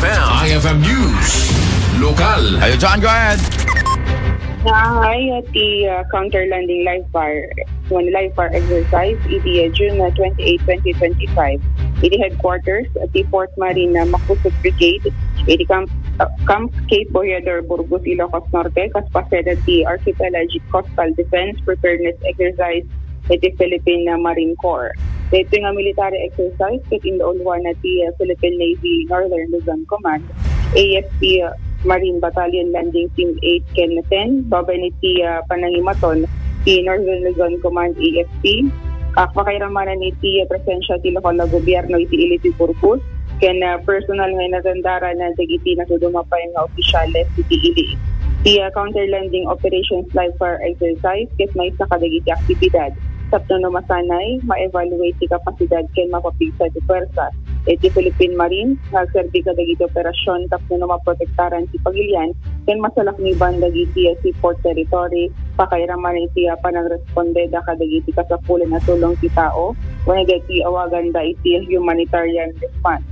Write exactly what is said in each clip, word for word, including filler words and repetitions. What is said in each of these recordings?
I F M News. Lokal. Ayo, John, go ahead. Naay ti uh, counter landing live fire when live fire exercise iti uh, June uh, twenty-eight, twenty twenty-five. Iti headquarters uh, ti Fourth Marine uh, Makusog Brigade iti Camp, uh, Camp Cape Boyador, Burgos, Ilocos Norte, kas pasada ti Archipelagic Coastal Defense Preparedness Exercise iti Philippine uh, Marine Corps. Daytoy nga military exercise ket indauluan na ti uh, Philippine Navy Northern Luzon Command, A F P uh, Marine Battalion Landing Team eight ken ten, babaen iti uh, panangimaton ti Northern Luzon Command A F P. Uh, pakairamanan iti uh, presensya ti lokal a gobyerno iti ili ti Burgos ken uh, personal nga inatendaran na dagiti natuduma pay nga opisyales iti ili. Ti uh, counter landing operations live fire exercise ket maysa kadagiti aktibidad tapno no masanay, ma-evaluate ti kapasidad ken mapapigsa ti puwersa iti Philippine Marines nga agserbi kadagiti operasyon tapno no maprotektaran ti pagilian ken masalakniban dagiti seaport territory, pakairaman iti panagresponde da kadagiti kasapulan a tulong ti tao wenno dagiti awagan da iti humanitarian response.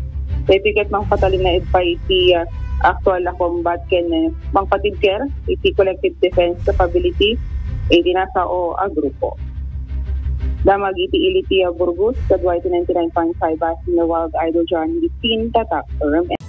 Daytoy ket mangpatalinaed pay iti ah, aktual a combat ken eh, mangpatibker iti collective defense capability iti nasao a grupo. Damag iti ili ti ah, Burgos, kadua iti ninety-nine point five as Nawag Idol John Gistin, Tatak, R M N.